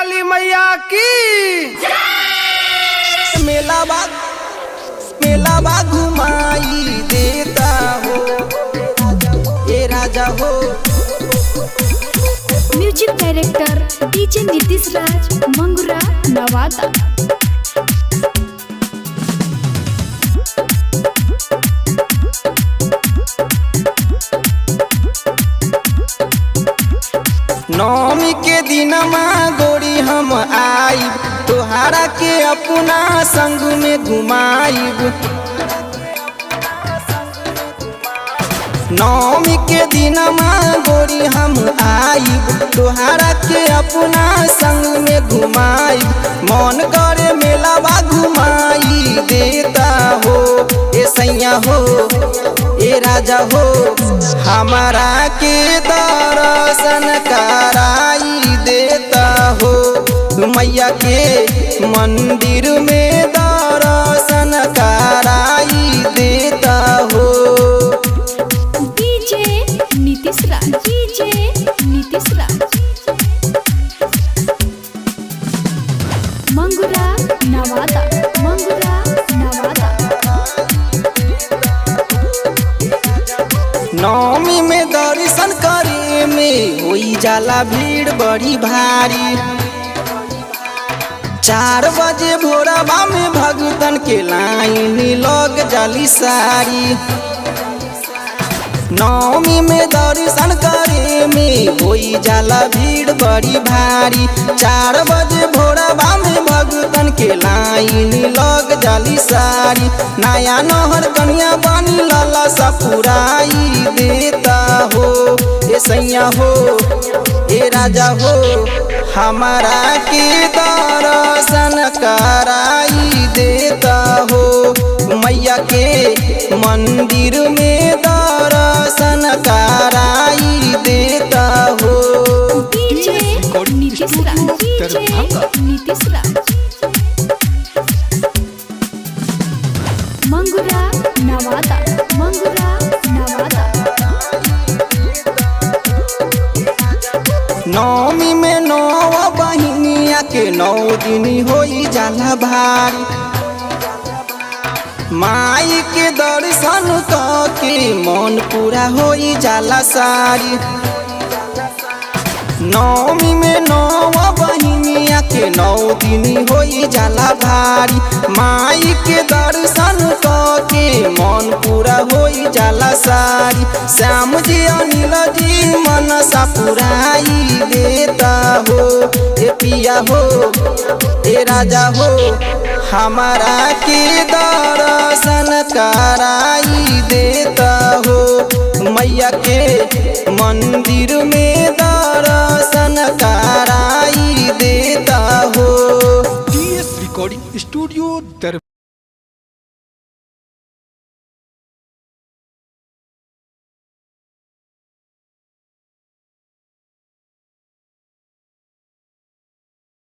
वाली मैया की। मेलावा मेलावा घुमाई देता हो ए राजा हो। Music director DJ Nitish Raj Mangura Nawada. नौमी के दिन माँ गोरी हम आईब, तोहारा के अपना संग में घुमाईब। नौमी के दिन माँ गोरी हम आईब, तोहारा के अपना संग में घुमाईब। मन करे मेलावा घुमाई देता हो ए सैया हो ए राजा हो, हमारा के दर्शन कराई देता हो। मैया के मंदिर में दर्शन कराई देता हो। डीजे नीतीश राज, डीजे नीतीश राज मंगुरा नवादा, मंगुरा नवादा। नौमी में दर्शन करे में होई जाला भीड़ बड़ी भारी। 4 बजे भोरवा में भगतन के लाइन लग जाली सारी। नौमी में दर्शन करे में होई जाला भीड़ बड़ी भारी। 4 बजे भोरवा में भगतन के लाइन लग जाली सारी। नया नहर कन्या बनी लाला सपुराई देता हो ए सैया हो ए राजा हो, हमारा के दर्शन कराई देता हो। मैया के मंदिर में दर्शन कराई देता हो। डीजे नीतीश राज, डीजे नीतीश राज मंगुरा नवादा, मंगुरा नवादा। नौमी में 9 बहिनिया के 9 दिन होई जाला भारी। माई के दर्शन के मन पूरा होई जाला सारी। नौमी में 9 बहिनिया के 9 दिन होई जाला भारी। माई के दर्शन के मन पूरा होई जाला सारी। श्याम जी अनिल जी मनसा पुराई देता हो ए पिया हो ए राजा हो, हमारा के दर्शन कराई देता हो। मैया के मंदिर में